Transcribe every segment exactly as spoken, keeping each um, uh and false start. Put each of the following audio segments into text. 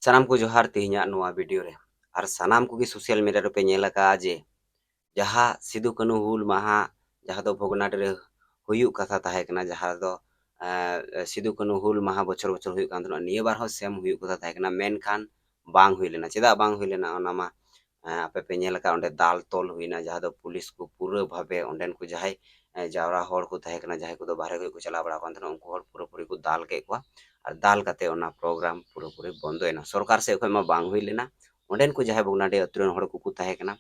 ᱥᱟᱱᱟᱢ ᱠᱚ ᱡᱚᱦᱟᱨ ᱛᱮᱦᱮᱧᱟᱜ ᱱᱚᱣᱟ ᱵᱷᱤᱰᱤᱭᱳ ᱨᱮ᱾ ᱟᱨ ᱥᱟᱱᱟᱢ ᱠᱚᱜᱮ ᱥᱳᱥᱟᱞ ᱢᱤᱰᱤᱭᱟ ᱨᱮᱯᱮ ᱧᱮᱞ ᱟᱠᱟᱫᱼᱟ ᱡᱮ ᱡᱟᱦᱟᱸ ᱥᱤᱫᱩ ᱠᱟᱹᱱᱦᱩ ᱦᱩᱞ ᱢᱟᱦᱟ, ᱡᱟᱦᱟᱸ ᱫᱚ ᱵᱷᱚᱜᱽᱱᱟᱰᱤ ᱨᱮ ᱦᱩᱭᱩᱜ ᱠᱟᱛᱷᱟ ᱛᱟᱦᱮᱸ ᱠᱟᱱᱟ, ᱡᱟᱦᱟᱸ ᱫᱚ, ᱮᱸ, ᱥᱤᱫᱩ ᱠᱟᱹᱱᱦᱩ ᱦᱩᱞ ᱢᱟᱦᱟ ᱵᱚᱪᱷᱚᱨ ᱵᱚᱪᱷᱚᱨ ᱦᱩᱭᱩᱜ ᱠᱟᱱ ᱛᱟᱦᱮᱱᱟ, ᱱᱤᱭᱟᱹ ᱵᱟᱨ ᱦᱚᱸ ᱥᱮᱢ ᱦᱩᱭᱩᱜ ᱠᱟᱛᱷᱟ ᱛᱟᱦᱮᱸ ᱠᱟᱱᱟ, ᱢᱮᱱᱠᱷᱟᱱ ᱵᱟᱝ ᱦᱩᱭ ᱞᱮᱱᱟ᱾ ᱪᱮᱫᱟᱜ ᱵᱟᱝ ᱦᱩᱭ ᱞᱮᱱᱟ? ᱚᱱᱟ ᱢᱟ, ᱮᱸ, ᱟᱯᱮ ᱯᱮ ᱧᱮᱞ ᱟᱠᱟᱫ, ᱚᱸᱰᱮ ᱫᱟᱞ ᱛᱚᱞ ᱦᱩᱭᱱᱟ, ᱡᱟᱦᱟᱸ ᱫᱚ ᱯᱩᱞᱤᱥ ᱠᱚ ᱯᱩᱨᱟᱹ ᱵᱷᱟᱵᱮ ᱚᱸᱰᱮᱱ ᱠᱚ ᱡᱟᱦᱟᱸᱭ, ᱮᱸ, ᱡᱟᱣᱨᱟ ᱦᱚᱲ ᱠᱚ ᱛᱟᱦᱮᱸ ᱠᱟᱱᱟ, ᱡᱟᱦᱟᱸᱭ ᱠᱚᱫᱚ ᱵᱟᱦᱨᱮ ᱠᱷᱚᱱ ᱠᱚ ᱪᱟᱞᱟᱣ ᱵᱟᱲᱟ ᱟᱠᱟᱱ ᱛᱟᱦᱮᱱᱟ, ᱩᱱᱠᱩ ᱦᱚᱲ ᱯᱩᱨᱟᱹᱯᱩᱨᱤ ᱠᱚ ᱫᱟᱞ ᱠᱮᱫ ᱠᱚᱣᱟ᱾ ᱟᱨ ᱫᱟᱞ ᱠᱟᱛᱮ ᱚᱱᱟ ᱯᱨᱳᱜᱨᱟᱢ ᱯᱩᱨᱟᱹᱯᱩᱨᱤ ᱵᱚᱱᱫᱚᱭᱮᱱᱟ᱾ ᱥᱚᱨᱠᱟᱨ ᱥᱮᱫ ᱠᱷᱚᱱ ᱢᱟ ᱵᱟᱝ ᱦᱩᱭ ᱞᱮᱱᱟ, ᱚᱸᱰᱮᱱ ᱠᱚ ᱡᱟᱦᱟᱸᱭ ᱵᱷᱚᱜᱽᱱᱟᱰᱤ ᱟᱹᱛᱩ ᱨᱮᱱ ᱦᱚᱲ ᱠᱚᱠᱚ ᱛᱟᱦᱮᱸ ᱠᱟᱱᱟ,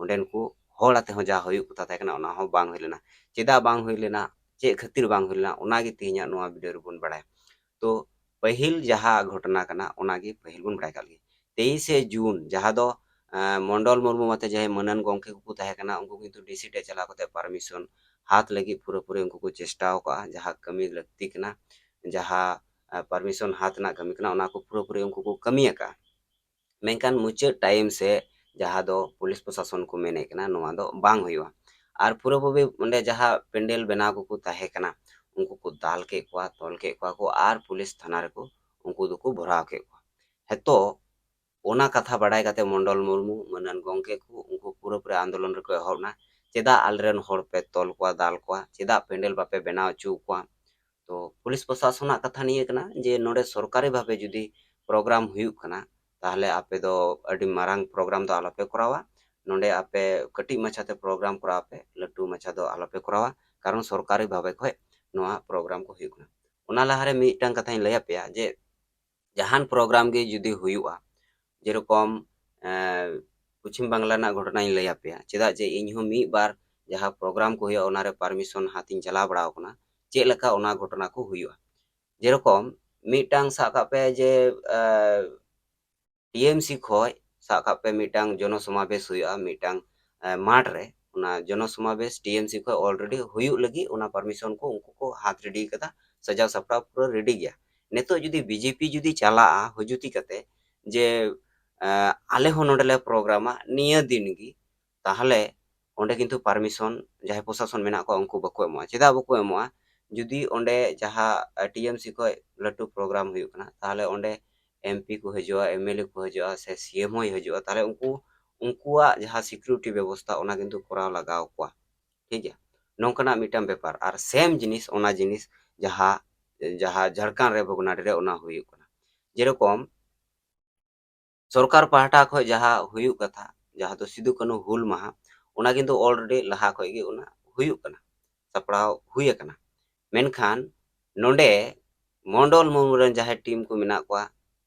ᱚᱸᱰᱮᱱ ᱠᱚ ᱦᱚᱲ ᱟᱛᱮ ᱦᱚᱸ ᱡᱟᱦᱟᱸ ᱦᱩᱭᱩᱜ ᱠᱟᱛᱷᱟ ᱛᱟᱦᱮᱸ ᱠᱟᱱᱟ, ᱚᱱᱟ ᱦᱚᱸ ᱵᱟᱝ ᱦᱩᱭ ᱞᱮᱱᱟ᱾ ᱪᱮᱫᱟᱜ ᱵᱟᱝ ᱦᱩᱭ ᱞᱮᱱᱟ, ᱪᱮᱫ ᱠᱷᱟᱹᱛᱤᱨ ᱵᱟᱝ ᱦᱩᱭ ᱞᱮᱱᱟ, ᱚᱱᱟᱜᱮ ᱛᱮᱦᱮᱧᱟᱜ ᱱᱚᱣᱟ ᱵᱷᱤᱰᱤᱭᱳ ᱨᱮᱵᱚᱱ ᱵᱟᱲᱟᱭᱟ᱾ ᱛᱚ, ᱯᱟᱹᱦᱤᱞ ᱡᱟᱦᱟᱸ ᱜᱷᱚᱴᱚᱱᱟ ᱠᱟᱱᱟ, ᱚᱱᱟᱜᱮ ᱯᱟᱹᱦᱤᱞ ᱵᱚᱱ ᱵᱟᱲᱟᱭ ᱠᱟᱜ ᱞᱮᱜᱮ᱾ ᱛᱮᱭᱤᱥᱮ ᱡᱩᱱ, ᱡᱟᱦᱟᱸ ᱫᱚ, ᱮᱸ, ᱢᱚᱱᱰᱚᱞ ᱢᱩᱨᱢᱩ ᱟᱛᱮ ᱡᱟᱦᱟᱸᱭ ᱢᱟᱹᱱᱟᱱ ᱜᱚᱢᱠᱮ ᱠᱚᱠᱚ ᱛᱟᱦᱮᱸ ᱠᱟᱱᱟ, ᱩᱱᱠᱩ ᱠᱤᱱᱛᱩ ᱰᱤᱥᱤ ᱴᱷᱮᱡ ᱪᱟᱞᱟᱣ ᱠᱟᱛᱮ ᱯᱟᱨᱢᱤᱥᱚᱱ ᱦᱟᱛ ᱞᱟᱹᱜᱤᱫ ᱯᱩᱨᱟᱹᱯᱩᱨᱤ ᱩᱱᱠᱩ ᱠᱚ ᱪᱮᱥᱴᱟ ᱟᱠᱟᱫᱼᱟ᱾ ᱡᱟᱦᱟᱸ ᱠᱟᱹᱢᱤ ᱞᱟᱹᱠᱛᱤ ᱠᱟᱱᱟ, ᱡᱟᱦᱟᱸ, ᱮᱸ, ᱯᱟᱨᱢᱤᱥᱚᱱ ᱦᱟᱛ ᱨᱮᱱᱟᱜ ᱠᱟᱹᱢᱤ ᱠᱟᱱᱟ, ᱚᱱᱟ ᱠᱚ ᱯᱩᱨᱟᱹᱯᱩᱨᱤ ᱩᱱᱠᱩ ᱠᱚ ᱠᱟᱹᱢᱤ ᱟᱠᱟᱫᱼᱟ᱾ ᱢᱮᱱᱠᱷᱟᱱ ᱢᱩᱪᱟᱹᱫ ᱴᱟᱭᱤᱢ ᱥᱮ ᱡᱟᱦᱟᱸ ᱫᱚ ᱯᱩᱞᱤᱥ ᱯᱨᱚᱥᱟᱥᱚᱱ ᱠᱚ ᱢᱮᱱᱮᱫ ᱠᱟᱱᱟ, ᱱᱚᱣᱟ ᱫᱚ ᱵᱟᱝ ᱦᱩᱭᱩᱜᱼᱟ᱾ ᱟᱨ ᱯᱩᱨᱟᱹᱯᱩᱨᱤ ᱚᱸᱰᱮ ᱡᱟᱦᱟᱸ ᱯᱮᱱᱰᱮᱞ ᱵᱮᱱᱟᱣ ᱠᱚᱠᱚ ᱛᱟᱦᱮᱸ ᱠᱟᱱᱟ, ᱩᱱᱠᱩ ᱠᱚ ᱫᱟᱞ ᱠᱮᱫ ᱠᱚᱣᱟ, ᱛᱚᱞ ᱠᱮᱫ ᱠᱚᱣᱟ ᱠᱚ ᱟᱨ ᱯᱩᱞᱤᱥ ᱛᱷᱟᱱᱟ ᱨᱮᱠᱚ ᱩᱱᱠᱩ ᱫᱚᱠᱚ ᱵᱷᱚᱨᱟᱣ ᱠᱮᱫ ᱠᱚᱣᱟ᱾ ᱦᱮᱛᱚ ᱚᱱᱟ ᱠᱟᱛᱷᱟ ᱵᱟᱰᱟᱭ ᱠᱟᱛᱮ ᱢᱚᱱᱰᱚᱞ ᱢᱩᱨᱢᱩ, ᱢᱟᱹᱱᱟᱱ ᱜᱚᱢᱠᱮ ᱠᱚ, ᱩᱱᱠᱩ ᱯᱩᱨᱟᱹᱯᱩᱨᱤ ᱟᱱᱫᱳᱞᱚᱱ ᱨᱮᱠᱚ ᱮᱦᱚᱵ ᱮᱱᱟ, "ᱪᱮᱫᱟᱜ ᱟᱞᱮᱨᱮᱱ ᱦᱚᱲ ᱯᱮ ᱛᱚᱞ ᱠᱚᱣᱟ, ᱫᱟᱞ ᱠᱚᱣᱟ? ᱪᱮᱫᱟᱜ ᱯᱮᱱᱰᱮᱞ ᱵᱟᱯᱮ ᱵᱮᱱᱟᱣ ᱦᱚᱪᱚ ᱟᱠᱚᱣᱟ?" ᱛᱚ ᱯᱩᱞᱤᱥ ᱯᱨᱚᱥᱟᱥᱚᱱᱟᱜ ᱠᱟᱛᱷᱟ ᱱᱤᱭᱟᱹ ᱠᱟᱱᱟ ᱡᱮ ᱱᱚᱰᱮ ᱥᱚᱨᱠᱟᱨᱤ ᱵᱷᱟᱵᱮ ᱡᱩᱫᱤ ᱯᱨᱳᱜᱨᱟᱢ ᱦᱩᱭᱩᱜ ᱠᱟᱱᱟ, ᱛᱟᱦᱚᱞᱮ ᱟᱯᱮ ᱫᱚ ᱟᱹᱰᱤ ᱢᱟᱨᱟᱝ ᱯᱨᱳᱜᱨᱟᱢ ᱫᱚ ᱟᱞᱚᱯᱮ ᱠᱚᱨᱟᱣᱟ, ᱱᱚᱰᱮ ᱟᱯᱮ ᱠᱟᱹᱴᱤᱡ ᱢᱟᱪᱷᱟᱛᱮ ᱯᱨᱳᱜᱨᱟᱢ ᱠᱚᱨᱟᱣ ᱯᱮ, ᱞᱟᱹᱴᱩ ᱢᱟᱪᱷᱟ ᱫᱚ ᱟᱞᱚᱯᱮ ᱠᱚᱨᱟᱣᱟ, ᱠᱟᱨᱚᱱ ᱥᱚᱨᱠᱟᱨᱤ ᱵᱷᱟᱵᱮ ᱠᱷᱚᱡ ᱱᱚᱣᱟ ᱯᱨᱳᱜᱨᱟᱢ ᱠᱚ ᱦᱩᱭᱩᱜ ᱠᱟᱱᱟ᱾ ᱚᱱᱟ ᱞᱟᱦᱟᱨᱮ ᱢᱤᱫᱴᱟᱝ ᱠᱟᱛᱷᱟᱧ ᱞᱟᱹᱭ ᱟᱯᱮᱭᱟ ᱡᱮ ᱡᱟᱦᱟᱱ ᱯᱨᱳᱜᱨᱟᱢ ᱜᱮ ᱡᱩᱫᱤ ᱦᱩᱭᱩᱜᱼᱟ, ᱡᱮᱨᱚᱠᱚᱢ, ᱮᱸ, ᱯᱚᱪᱷᱤᱢ ᱵᱟᱝᱞᱟ ᱨᱮᱱᱟᱜ ᱜᱷᱚᱴᱚᱱᱟᱧ ᱞᱟᱹᱭ ᱟᱯᱮᱭᱟ, ᱪᱮᱫᱟᱜ ᱡᱮ ᱤᱧᱦᱚᱸ ᱢᱤᱫ ᱵᱟᱨ ᱡᱟᱦᱟᱸ ᱯᱨᱳᱜᱨᱟᱢ ᱠᱚ ᱦᱩᱭᱩᱜᱼᱟ, ᱚᱱᱟᱨᱮ ᱯᱟᱨᱢᱤᱥᱚᱱ ᱦᱟᱛᱤᱧ ᱪᱟᱞᱟᱣ ᱵᱟᱲᱟ ᱟᱠᱟᱱᱟ, ᱪᱮᱫ ᱞᱮᱠᱟ ᱚᱱᱟ ᱜᱷᱚᱴᱚᱱᱟ ᱠᱚ ᱦᱩᱭᱩᱜᱼᱟ᱾ ᱡᱮᱨᱚᱠᱚᱢ ᱢᱤᱫᱴᱟᱝ ᱥᱟᱵ ᱠᱟᱜ ᱯᱮ ᱡᱮ, ᱮᱸ, ᱴᱤ ᱮᱢ ᱥᱤ ᱠᱷᱚᱡ ᱥᱟᱵ ᱠᱟᱜ ᱯᱮ ᱢᱤᱫᱴᱟᱝ ᱡᱚᱱᱚ ᱥᱚᱢᱟᱵᱮᱥ ᱦᱩᱭᱩᱜᱼᱟ ᱢᱤᱫᱴᱟᱝ, ᱮᱸ, ᱢᱟᱴᱷ ᱨᱮ, ᱚᱱᱟ ᱡᱚᱱᱚ ᱥᱚᱢᱟᱵᱮᱥ ᱴᱤ ᱮᱢ ᱥᱤ ᱠᱷᱚᱡ already ᱦᱩᱭᱩᱜ ᱞᱟᱹᱜᱤᱫ ᱚᱱᱟ ᱯᱟᱨᱢᱤᱥᱚᱱ ᱠᱚ ᱩᱱᱠᱩ ᱠᱚ ᱦᱟᱛ ᱨᱮᱰᱤ ᱠᱟᱫᱟ, ᱥᱟᱡᱟᱣ ᱥᱟᱯᱲᱟᱣ ᱯᱩᱨᱟᱹ ᱨᱮᱰᱤ ᱜᱮᱭᱟ᱾ ᱱᱤᱛᱚᱜ ᱡᱩᱫᱤ ᱵᱤ ᱡᱮ ᱯᱤ ᱡᱩᱫᱤ ᱪᱟᱞᱟᱜᱼᱟ ᱦᱩᱡᱩᱛᱤ ᱠᱟᱛᱮ ᱡᱮ, ᱮᱸ, ᱟᱞᱮ ᱦᱚᱸ ᱱᱚᱰᱮ ᱞᱮ ᱯᱨᱳᱜᱨᱟᱢᱟ ᱱᱤᱭᱟᱹ ᱫᱤᱱ ᱜᱮ, ᱛᱟᱦᱚᱞᱮ ᱚᱸᱰᱮ ᱠᱤᱱᱛᱩ ᱯᱟᱨᱢᱤᱥᱚᱱ ᱡᱟᱦᱟᱸᱭ ᱯᱨᱚᱥᱟᱥᱚᱱ ᱢᱮᱱᱟᱜ ᱠᱚᱣᱟ ᱩᱱᱠᱩ ᱵᱟᱠᱚ ᱮᱢᱚᱜᱼᱟ᱾ ᱪᱮᱫᱟᱜ ᱵᱟᱠᱚ ᱮᱢᱚᱜᱼᱟ? ᱡᱩᱫᱤ ᱚᱸᱰᱮ ᱡᱟᱦᱟᱸ, ᱮ, ᱴᱤ ᱮᱢ ᱥᱤ ᱠᱷᱚᱡ ᱞᱟᱹᱴᱩ ᱯᱨᱳᱜᱨᱟᱢ ᱦᱩᱭᱩᱜ ᱠᱟᱱᱟ, ᱛᱟᱦᱚᱞᱮ ᱚᱸᱰᱮ ᱮᱢ ᱯᱤ ᱠᱚ ᱦᱤᱡᱩᱜᱼᱟ, ᱮᱢ ᱮᱞ ᱮ ᱠᱚ ᱦᱤᱡᱩᱜᱼᱟ, ᱥᱮ ᱥᱤ ᱮᱢ ᱦᱚᱸᱭ ᱦᱤᱡᱩᱜᱼᱟ, ᱛᱟᱦᱚᱞᱮ ᱩᱱᱠᱩ, ᱩᱱᱠᱩᱣᱟᱜ ᱡᱟᱦᱟᱸ ᱥᱤᱠᱩᱨᱤᱴᱤ ᱵᱮᱵᱚᱥᱛᱷᱟ, ᱚᱱᱟ ᱠᱤᱱᱛᱩ ᱠᱚᱨᱟᱣ ᱞᱟᱜᱟᱣ ᱠᱚᱣᱟ᱾ ᱴᱷᱤᱠ ᱜᱮᱭᱟ, ᱱᱚᱝᱠᱟᱱᱟᱜ ᱢᱤᱫᱴᱟᱝ ᱵᱮᱯᱟᱨ᱾ ᱟᱨ ᱥᱮᱢ ᱡᱤᱱᱤᱥ, ᱚᱱᱟ ᱡᱤᱱᱤᱥ ᱡᱟᱦᱟᱸ, ᱡᱟᱦᱟᱸ ᱡᱷᱟᱲᱠᱷᱚᱸᱰ ᱨᱮ ᱵᱷᱚᱜᱽᱱᱟᱰᱤ ᱨᱮ ᱚᱱᱟ ᱦᱩᱭᱩᱜ ᱠᱟᱱᱟ᱾ ᱡᱮᱨᱚᱠᱚᱢ ᱥᱚᱨᱠᱟᱨ ᱯᱟᱦᱴᱟ ᱠᱷᱚᱱ ᱡᱟᱦᱟᱸ ᱦᱩᱭᱩᱜ ᱠᱟᱛᱷᱟ, ᱡᱟᱦᱟᱸ ᱫᱚ ᱥᱤᱫᱩ ᱠᱟᱹᱱᱦᱩ ᱦᱩᱞ ᱢᱟᱦᱟ, ᱚᱱᱟ ᱠᱤᱱᱛᱩ already ᱞᱟᱦᱟ ᱠᱷᱚᱱ ᱜᱮ ᱚᱱᱟ ᱦᱩᱭᱩᱜ ᱠᱟᱱᱟ, ᱥᱟᱯᱲᱟᱣ ᱦᱩᱭ ᱟᱠᱟᱱᱟ᱾ ᱢᱮᱱᱠᱷᱟᱱ ᱱᱚᱰᱮ ᱢᱚᱱᱰᱚᱞ ᱢᱩᱨᱢᱩ ᱨᱮᱱ ᱡᱟᱦᱟᱸᱭ ᱴᱤᱢ ᱠᱚ ᱢᱮᱱᱟᱜ ᱠᱚᱣᱟ,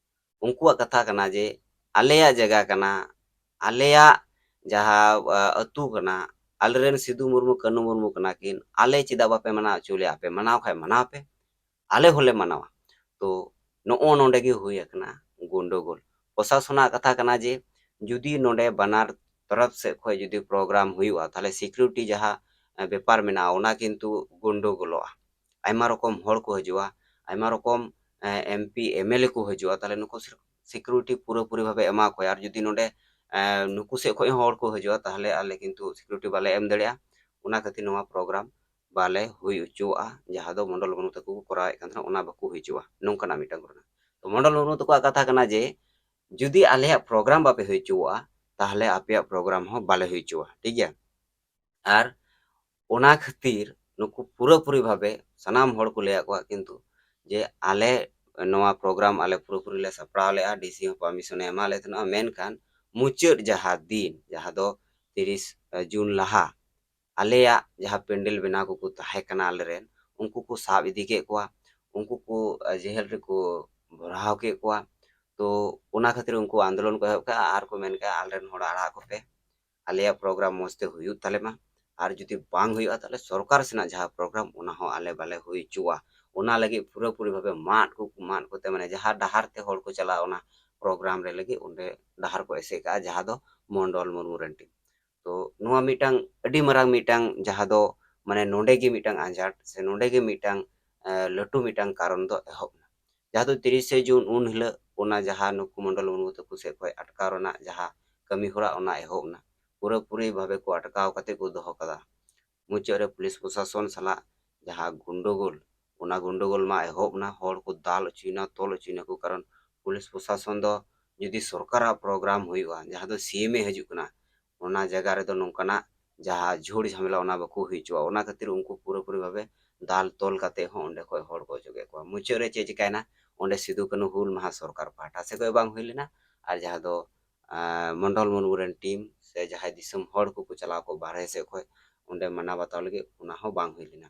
ᱩᱱᱠᱩᱣᱟᱜ ᱠᱟᱛᱷᱟ ᱠᱟᱱᱟ ᱡᱮ ᱟᱞᱮᱭᱟᱜ ᱡᱟᱭᱜᱟ ᱠᱟᱱᱟ, ᱟᱞᱮᱭᱟᱜ ᱡᱟᱦᱟᱸ, ᱟ, ᱟᱹᱛᱩ ᱠᱟᱱᱟ, ᱟᱞᱮᱨᱮᱱ ᱥᱤᱫᱩ ᱢᱩᱨᱢᱩ ᱠᱟᱹᱱᱦᱩ ᱢᱩᱨᱢᱩ ᱠᱟᱱᱟ ᱠᱤᱱ, ᱟᱞᱮ ᱪᱮᱫᱟᱜ ᱵᱟᱯᱮ ᱢᱟᱱᱟᱣ ᱦᱚᱪᱚ ᱞᱮᱭᱟ? ᱟᱯᱮ ᱢᱟᱱᱟᱣ ᱠᱷᱟᱡ ᱢᱟᱱᱟᱣ ᱯᱮ, ᱟᱞᱮ ᱦᱚᱸᱞᱮ ᱢᱟᱱᱟᱣᱟ᱾ ᱛᱚ ᱱᱚᱜᱼᱚ ᱱᱚᱰᱮ ᱜᱮ ᱦᱩᱭ ᱟᱠᱟᱱᱟ ᱜᱚᱱᱰᱚᱜᱳᱞ᱾ ᱯᱨᱚᱥᱟᱥᱚᱱᱟᱜ ᱠᱟᱛᱷᱟ ᱠᱟᱱᱟ ᱡᱮ ᱡᱩᱫᱤ ᱱᱚᱰᱮ ᱵᱟᱱᱟᱨ ᱛᱚᱨᱚᱯ ᱥᱮᱫ ᱠᱷᱚᱱ ᱡᱩᱫᱤ ᱯᱨᱳᱜᱨᱟᱢ ᱦᱩᱭᱩᱜᱼᱟ, ᱛᱟᱦᱚᱞᱮ ᱥᱤᱠᱩᱨᱤᱴᱤ ᱡᱟᱦᱟᱸ, ᱮ, ᱵᱮᱯᱟᱨ ᱢᱮᱱᱟᱜᱼᱟ, ᱚᱱᱟ ᱠᱤᱱᱛᱩ ᱜᱚᱱᱰᱚᱜᱳᱞᱚᱜᱼᱟ᱾ ᱟᱭᱢᱟ ᱨᱚᱠᱚᱢ ᱦᱚᱲ ᱠᱚ ᱦᱤᱡᱩᱜᱼᱟ, ᱟᱭᱢᱟ ᱨᱚᱠᱚᱢ, ᱮ, M P, M L A ᱠᱚ ᱦᱤᱡᱩᱜᱼᱟ, ᱛᱟᱦᱚᱞᱮ ᱱᱩᱠᱩ ᱥᱤᱠᱩᱨᱤᱴᱤ ᱯᱩᱨᱟᱹᱯᱩᱨᱤ ᱵᱷᱟᱵᱮ ᱮᱢᱟ ᱠᱚᱣᱟ᱾ ᱟᱨ ᱡᱩᱫᱤ ᱱᱚᱰᱮ, ᱮ, ᱱᱩᱠᱩ ᱥᱮᱫ ᱠᱷᱚᱱ ᱦᱚᱸ ᱦᱚᱲ ᱠᱚ ᱦᱤᱡᱩᱜᱼᱟ, ᱛᱟᱦᱚᱞᱮ ᱟᱞᱮ ᱠᱤᱱᱛᱩ ᱥᱤᱠᱩᱨᱤᱴᱤ ᱵᱟᱞᱮ ᱮᱢ ᱫᱟᱲᱮᱭᱟᱜᱼᱟ᱾ ᱚᱱᱟ ᱠᱷᱟᱹᱛᱤᱨ ᱱᱚᱣᱟ ᱯᱨᱳᱜᱨᱟᱢ ᱵᱟᱞᱮ ᱦᱩᱭ ᱦᱚᱪᱚᱣᱟᱜᱼᱟ, ᱡᱟᱦᱟᱸ ᱫᱚ ᱢᱚᱱᱰᱚᱞ ᱢᱩᱨᱢᱩ ᱛᱟᱠᱚ ᱠᱚ ᱠᱚᱨᱟᱣᱮᱫ ᱠᱟᱱ ᱛᱟᱦᱮᱱᱟ, ᱚᱱᱟ ᱵᱟᱠᱚ ᱦᱩᱭ ᱦᱚᱪᱚᱣᱟᱜᱼᱟ, ᱱᱚᱝᱠᱟᱱᱟᱜ ᱢᱤᱫᱴᱟᱝ ᱜᱷᱚᱴᱚᱱᱟ᱾ ᱛᱚ ᱢᱚᱱᱰᱚᱞ ᱢᱩᱨᱢᱩ ᱛᱟᱠᱚᱣᱟᱜ ᱠᱟᱛᱷᱟ ᱠᱟᱱᱟ ᱡᱮ ᱡᱩᱫᱤ ᱟᱞᱮᱭᱟᱜ ᱯᱨᱳᱜᱨᱟᱢ ᱵᱟᱯᱮ ᱦᱩᱭ ᱦᱚᱪᱚᱣᱟᱜᱼᱟ, ᱛᱟᱦᱚᱞᱮ ᱟᱯᱮᱭᱟᱜ ᱯᱨᱳᱜᱨᱟᱢ ᱦᱚᱸ ᱵᱟᱞᱮ ᱦᱩᱭ ᱦᱚᱪᱚᱣᱟᱜᱼᱟ, ᱴᱷᱤᱠ ᱜᱮᱭᱟ? ᱟᱨ ᱚᱱᱟ ᱠᱷᱟᱹᱛᱤᱨ ᱱᱩᱠᱩ ᱯᱩᱨᱟᱹᱯᱩᱨᱤ ᱵᱷᱟᱵᱮ ᱥᱟᱱᱟᱢ ᱦᱚᱲ ᱠᱚ ᱞᱟᱹᱭᱟᱫ ᱠᱚᱣᱟ, ᱠᱤᱱᱛᱩ ᱡᱮ ᱟᱞᱮ ᱱᱚᱣᱟ ᱯᱨᱳᱜᱨᱟᱢ ᱟᱞᱮ ᱯᱩᱨᱟᱹᱯᱩᱨᱤ ᱞᱮ ᱥᱟᱯᱲᱟᱣ ᱞᱮᱫᱼᱟ, ᱰᱤ ᱥᱤ ᱦᱚᱸ ᱯᱟᱨᱢᱤᱥᱚᱱᱮ ᱮᱢᱟ ᱞᱮ ᱛᱟᱦᱮᱱᱟ, ᱢᱮᱱᱠᱷᱟᱱ ᱢᱩᱪᱟᱹᱫ ᱡᱟᱦᱟᱸ ᱫᱤᱱ, ᱡᱟᱦᱟᱸ ᱫᱚ ᱛᱤᱨᱤᱥ ᱡᱩᱱ ᱞᱟᱦᱟ, ᱟᱞᱮᱭᱟᱜ ᱡᱟᱦᱟᱸ ᱯᱮᱱᱰᱮᱞ ᱵᱮᱱᱟᱣ ᱠᱚᱠᱚ ᱛᱟᱦᱮᱸ ᱠᱟᱱᱟ ᱟᱞᱮᱨᱮᱱ, ᱩᱱᱠᱩ ᱠᱚ ᱥᱟᱵ ᱤᱫᱤ ᱠᱮᱫ ᱠᱚᱣᱟ, ᱩᱱᱠᱩ ᱠᱚ, ᱟ, ᱡᱮᱦᱮᱞ ᱨᱮᱠᱚ ᱵᱷᱚᱨᱟᱣ ᱠᱮᱫ ᱠᱚᱣᱟ᱾ ᱛᱚ ᱚᱱᱟ ᱠᱷᱟᱹᱛᱤᱨ ᱩᱱᱠᱩ ᱟᱱᱫᱳᱞᱚᱱ ᱠᱚ ᱮᱦᱚᱵ ᱠᱮᱫᱼᱟ ᱟᱨ ᱠᱚ ᱢᱮᱱ ᱠᱮᱫᱼᱟ, "ᱟᱞᱮᱨᱮᱱ ᱦᱚᱲ ᱟᱲᱟᱜ ᱠᱚᱯᱮ, ᱟᱞᱮᱭᱟᱜ ᱯᱨᱳᱜᱨᱟᱢ ᱢᱚᱡᱽ ᱛᱮ ᱦᱩᱭᱩᱜ ᱛᱟᱞᱮ ᱢᱟ, ᱟᱨ ᱡᱩᱫᱤ ᱵᱟᱝ ᱦᱩᱭᱩᱜᱼᱟ, ᱛᱟᱦᱚᱞᱮ ᱥᱚᱨᱠᱟᱨ ᱥᱮᱱᱟᱜ ᱡᱟᱦᱟᱸ ᱯᱨᱳᱜᱨᱟᱢ, ᱚᱱᱟ ᱦᱚᱸ ᱟᱞᱮ ᱵᱟᱞᱮ ᱦᱩᱭ ᱦᱚᱪᱚᱣᱟ᱾" ᱚᱱᱟ ᱞᱟᱹᱜᱤᱫ ᱯᱩᱨᱟᱹᱯᱩᱨᱤ ᱵᱷᱟᱵᱮ ᱢᱟᱫ ᱠᱚ ᱢᱟᱫ ᱠᱚᱛᱮ, ᱢᱟᱱᱮ ᱡᱟᱦᱟᱸ ᱰᱟᱦᱟᱨ ᱛᱮ ᱦᱚᱲ ᱠᱚ ᱪᱟᱞᱟᱜᱼᱟ ᱚᱱᱟ ᱯᱨᱳᱜᱨᱟᱢ ᱨᱮ ᱞᱟᱹᱜᱤᱫ, ᱚᱸᱰᱮ ᱰᱟᱦᱟᱨ ᱠᱚ ᱮᱥᱮᱫ ᱠᱟᱜᱼᱟ, ᱡᱟᱦᱟᱸ ᱫᱚ ᱢᱚᱱᱰᱚᱞ ᱢᱩᱨᱢᱩ ᱨᱮᱱ ᱴᱤᱢ᱾ ᱛᱚ ᱱᱚᱣᱟ ᱢᱤᱫᱴᱟᱝ ᱟᱹᱰᱤ ᱢᱟᱨᱟᱝ ᱢᱤᱫᱴᱟᱝ, ᱡᱟᱦᱟᱸ ᱫᱚ ᱢᱟᱱᱮ ᱱᱚᱰᱮ ᱜᱮ ᱢᱤᱫᱴᱟᱝ ᱟᱸᱡᱷᱟᱴ ᱥᱮ ᱱᱚᱰᱮ ᱜᱮ ᱢᱤᱫᱴᱟᱝ, ᱮ, ᱞᱟᱹᱴᱩ ᱢᱤᱫᱴᱟᱝ ᱠᱟᱨᱚᱱ ᱫᱚ ᱮᱦᱚᱵ ᱮᱱᱟ, ᱡᱟᱦᱟᱸ ᱫᱚ ᱛᱤᱨᱤᱥᱮ ᱡᱩᱱ ᱩᱱ ᱦᱤᱞᱳᱜ ᱚᱱᱟ ᱡᱟᱦᱟᱸ ᱱᱩᱠᱩ ᱢᱚᱱᱰᱚᱞ ᱢᱩᱨᱢᱩ ᱛᱟᱠᱚ ᱥᱮᱫ ᱠᱷᱚᱱ ᱟᱴᱠᱟᱣ ᱨᱮᱱᱟᱜ ᱡᱟᱦᱟᱸ ᱠᱟᱹᱢᱤ ᱦᱚᱨᱟ, ᱚᱱᱟ ᱮᱦᱚᱵ ᱮᱱᱟ᱾ ᱯᱩᱨᱟᱹᱯᱩᱨᱤ ᱵᱷᱟᱵᱮ ᱠᱚ ᱟᱴᱠᱟᱣ ᱠᱟᱛᱮ ᱠᱚ ᱫᱚᱦᱚ ᱠᱟᱫᱟ᱾ ᱢᱩᱪᱟᱹᱫ ᱨᱮ ᱯᱩᱞᱤᱥ ᱯᱨᱚᱥᱟᱥᱚᱱ ᱥᱟᱞᱟᱜ ᱡᱟᱦᱟᱸ ᱜᱚᱱᱰᱚᱜᱳᱞ, ᱚᱱᱟ ᱜᱚᱱᱰᱚᱜᱳᱞ ᱢᱟ ᱮᱦᱚᱵ ᱮᱱᱟ, ᱦᱚᱲ ᱠᱚ ᱫᱟᱞ ᱦᱚᱪᱚᱭᱮᱱᱟ, ᱛᱚᱞ ᱦᱚᱪᱚᱭᱮᱱᱟ ᱠᱚ, ᱠᱟᱨᱚᱱ ᱯᱩᱞᱤᱥ ᱯᱨᱚᱥᱟᱥᱚᱱ ᱫᱚ ᱡᱩᱫᱤ ᱥᱚᱨᱠᱟᱨᱟᱜ ᱯᱨᱳᱜᱨᱟᱢ ᱦᱩᱭᱩᱜᱼᱟ, ᱡᱟᱦᱟᱸ ᱫᱚ ᱥᱤ ᱮᱢ ᱮ ᱦᱤᱡᱩᱜ ᱠᱟᱱᱟ, ᱚᱱᱟ ᱡᱟᱭᱜᱟ ᱨᱮᱫᱚ ᱱᱚᱝᱠᱟᱱᱟᱜ ᱡᱟᱦᱟᱸ ᱡᱷᱩᱲ ᱡᱷᱟᱢᱮᱞᱟ ᱚᱱᱟ ᱵᱟᱠᱚ ᱦᱩᱭ ᱦᱚᱪᱚᱣᱟᱜᱼᱟ᱾ ᱚᱱᱟ ᱠᱷᱟᱹᱛᱤᱨ ᱩᱱᱠᱩ ᱯᱩᱨᱟᱹᱯᱩᱨᱤ ᱵᱷᱟᱵᱮ ᱫᱟᱞ ᱛᱚᱞ ᱠᱟᱛᱮ ᱦᱚᱸ ᱚᱸᱰᱮ ᱠᱷᱚᱡ ᱦᱚᱲ ᱠᱚ ᱚᱪᱚᱜᱮᱫ ᱠᱚᱣᱟ᱾ ᱢᱩᱪᱟᱹᱫ ᱨᱮ ᱪᱮᱫ ᱪᱤᱠᱟᱭᱮᱱᱟ? ᱚᱸᱰᱮ ᱥᱤᱫᱩ ᱠᱟᱹᱱᱦᱩ ᱦᱩᱞ ᱢᱟᱦᱟ ᱥᱚᱨᱠᱟᱨ ᱯᱟᱦᱴᱟ ᱥᱮᱫ ᱠᱷᱚᱡ ᱵᱟᱝ ᱦᱩᱭ ᱞᱮᱱᱟ, ᱟᱨ ᱡᱟᱦᱟᱸ ᱫᱚ, ᱟᱸ, ᱢᱚᱱᱰᱚᱞ ᱢᱩᱨᱢᱩ ᱨᱮᱱ ᱴᱤᱢ ᱥᱮ ᱡᱟᱦᱟᱸᱭ ᱫᱤᱥᱚᱢ ᱦᱚᱲ ᱠᱚᱠᱚ ᱪᱟᱞᱟᱣ ᱠᱚᱜ ᱵᱟᱦᱨᱮ ᱥᱮᱫ ᱠᱷᱚᱡ ᱚᱸᱰᱮ ᱢᱟᱱᱟᱣ ᱵᱟᱛᱟᱣ ᱞᱟᱹᱜᱤᱫ, ᱚᱱᱟ ᱦᱚᱸ ᱵᱟᱝ ᱦᱩᱭ ᱞᱮᱱᱟ᱾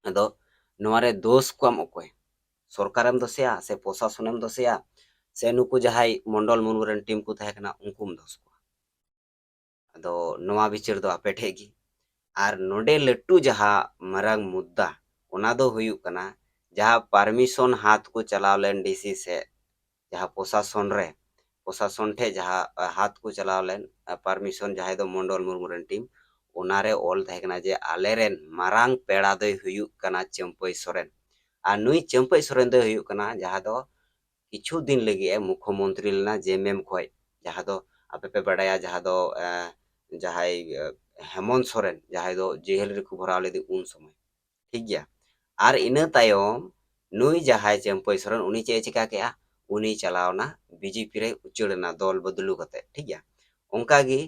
ᱟᱫᱚ ᱱᱚᱣᱟ ᱨᱮ ᱫᱳᱥ ᱠᱚᱣᱟᱢ ᱚᱠᱚᱭ? ᱥᱚᱨᱠᱟᱨᱮᱢ ᱫᱳᱥᱮᱭᱟ ᱥᱮ ᱯᱨᱚᱥᱟᱥᱚᱱᱮᱢ ᱫᱳᱥᱮᱭᱟ ᱥᱮ ᱱᱩᱠᱩ ᱡᱟᱦᱟᱸᱭ ᱢᱚᱱᱰᱚᱞ ᱢᱩᱨᱢᱩ ᱨᱮᱱ ᱴᱤᱢ ᱠᱚ ᱛᱟᱦᱮᱸ ᱠᱟᱱᱟ ᱩᱱᱠᱩᱢ ᱫᱳᱥ ᱠᱚᱣᱟ? ᱟᱫᱚ ᱱᱚᱣᱟ ᱵᱤᱪᱟᱹᱨ ᱫᱚ ᱟᱯᱮ ᱴᱷᱮᱡ ᱜᱮ᱾ ᱟᱨ ᱱᱚᱰᱮ ᱞᱟᱹᱴᱩ ᱡᱟᱦᱟᱸ ᱢᱟᱨᱟᱝ ᱢᱩᱫᱽᱫᱟ, ᱚᱱᱟ ᱫᱚ ᱦᱩᱭᱩᱜ ᱠᱟᱱᱟ ᱡᱟᱦᱟᱸ ᱯᱟᱨᱢᱤᱥᱚᱱ ᱦᱟᱛ ᱠᱚ ᱪᱟᱞᱟᱣ ᱞᱮᱱ ᱰᱤ ᱥᱤ ᱥᱮ ᱡᱟᱦᱟᱸ ᱯᱨᱚᱥᱟᱥᱚᱱ ᱨᱮ, ᱯᱨᱚᱥᱟᱥᱚᱱ ᱴᱷᱮᱡ ᱡᱟᱦᱟᱸ, ᱟ, ᱦᱟᱛ ᱠᱚ ᱪᱟᱞᱟᱣ ᱞᱮᱱ, ᱟ, ᱯᱟᱨᱢᱤᱥᱚᱱ ᱡᱟᱦᱟᱸᱭ ᱫᱚ ᱢᱚᱱᱰᱚᱞ ᱢᱩᱨᱢᱩ ᱨᱮᱱ ᱴᱤᱢ, ᱚᱱᱟᱨᱮ ᱚᱞ ᱛᱟᱦᱮᱸ ᱠᱟᱱᱟ ᱡᱮ ᱟᱞᱮᱨᱮᱱ ᱢᱟᱨᱟᱝ ᱯᱮᱲᱟ ᱫᱚᱭ ᱦᱩᱭᱩᱜ ᱠᱟᱱᱟ ᱪᱟᱹᱢᱯᱟᱹᱭ ᱥᱚᱨᱮᱱ᱾ ᱟᱨ ᱱᱩᱭ ᱪᱟᱹᱢᱯᱟᱹᱭ ᱥᱚᱨᱮᱱ ᱫᱚᱭ ᱦᱩᱭᱩᱜ ᱠᱟᱱᱟ ᱡᱟᱦᱟᱸ ᱫᱚ ᱠᱤᱪᱷᱩ ᱫᱤᱱ ᱞᱟᱹᱜᱤᱫ ᱮ ᱢᱩᱠᱷᱚᱢᱚᱱᱛᱨᱤ ᱞᱮᱱᱟ ᱡᱮ ᱮᱢ ᱮᱢ ᱠᱷᱚᱡ, ᱡᱟᱦᱟᱸ ᱫᱚ ᱟᱯᱮ ᱯᱮ ᱵᱟᱰᱟᱭᱟ, ᱡᱟᱦᱟᱸ ᱫᱚ, ᱮ, ᱡᱟᱦᱟᱸᱭ, ᱮ, ᱦᱮᱢᱚᱱᱛ ᱥᱚᱨᱮᱱ, ᱡᱟᱦᱟᱸᱭ ᱫᱚ ᱡᱮᱦᱮᱞ ᱨᱮᱠᱚ ᱵᱷᱚᱨᱟᱣ ᱞᱮᱫᱮ ᱩᱱ ᱥᱚᱢᱚᱭ, ᱴᱷᱤᱠ ᱜᱮᱭᱟ᱾ ᱟᱨ ᱤᱱᱟᱹ ᱛᱟᱭᱚᱢ ᱱᱩᱭ ᱡᱟᱦᱟᱸᱭ ᱪᱟᱹᱢᱯᱟᱹᱭ ᱥᱚᱨᱮᱱ, ᱩᱱᱤ ᱪᱮᱫ ᱮ ᱪᱤᱠᱟ ᱠᱮᱜᱼᱟ? ᱩᱱᱤ ᱪᱟᱞᱟᱣ ᱮᱱᱟ ᱵᱤ ᱡᱮ ᱯᱤ ᱨᱮ, ᱩᱪᱟᱹᱲ ᱮᱱᱟ ᱫᱚᱞ ᱵᱚᱫᱞᱩ ᱠᱟᱛᱮ, ᱴᱷᱤᱠ ᱜᱮᱭᱟ᱾ ᱚᱱᱠᱟ ᱜᱮ